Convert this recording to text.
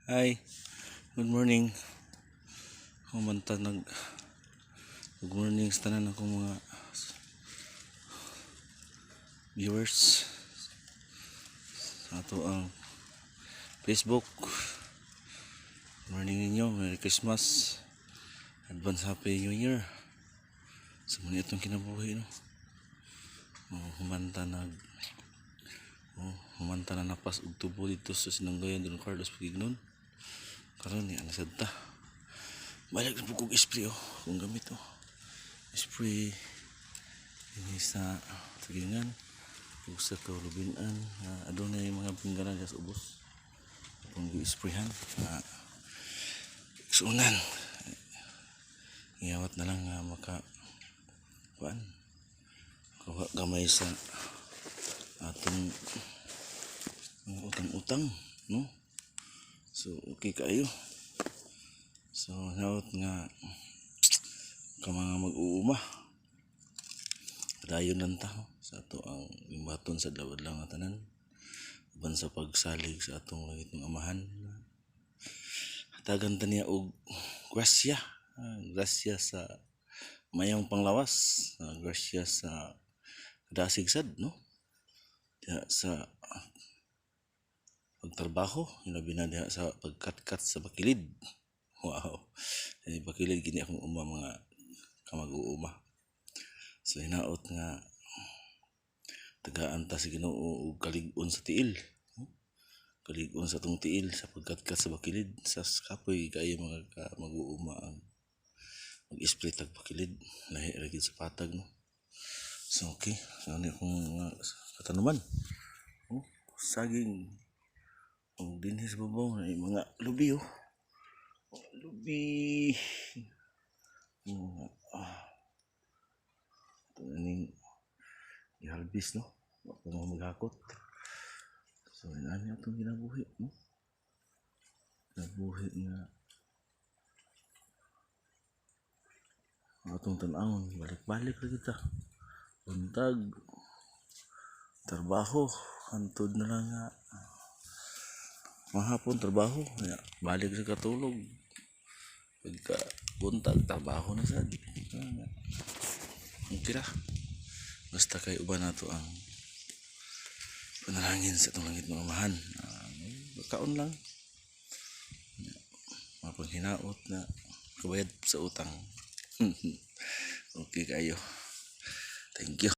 Hi, good morning. Humanta nag Good morning sa tanan akong mga viewers sa ato ang Facebook. Good morning ninyo, Merry Christmas. Advance Happy New Year. Sa muna itong kinabuhi, no. Oh, humanta nag Oh, humanta na napas og tubo dito sa Sinanggayan, Don Carlos, Bukidnon. Karon ni ana sad ta. Balik na po kog spray, oh, kung gamit, oh. Spray ini sa sagingan ug sa kalubinan, adunay mga bingganan sa ubos. Akong gi-sprayhan. Sunan. Iyawat na lang nga maka kuan. Kuha gamay sa atong mga utang-utang, no? So okay kayo. So hinaot nga ka mga mag-uuma. Padayon lang ta, oh, sa ato ang gimbaton sa adlaw-adlaw nga tanan. Uban sa pagsalig sa atong langit ng Amahan. Hatagan ta niya og grasya, grasya sa mayong panglawas, grasya sa kadasig sad, no? Diha sa pagtrabaho, labi na diha sa pagkatkat sa bakilid. Wow. Eh, bakilid gini akong uma, mga kamag-uuma. So hinaot nga tagaan ta sa Ginoo og kalig-on sa tiil. Kalig-on sa atong tiil sa pagkatkat sa bakilid. Sa kapoy kayo, mga mag-uuma, ang mag-spray tag bakilid. Lahi ra gid sa patag, no. So okay, so ano akong mga katanuman. Oh, saging. Og dinhi sa babaw na mga lubi, oh. Lubi. Oh, ito na ning i-harvest, no. Wa pa mo maghakot. So inani atong ginabuhi, no. Ginabuhi nga atong tan-awon, balik-balik ra kita. Buntag trabaho, hantod na lang nga mahapon trabaho, ya, balik sa katulog. Pagka buntag, trabaho na sad. Okay ra. Basta kay uban nato ang panalangin sa atong langit mga amahan. Kaon lang. Mapanghinaot na kabayad sa utang. Okay kayo. Thank you.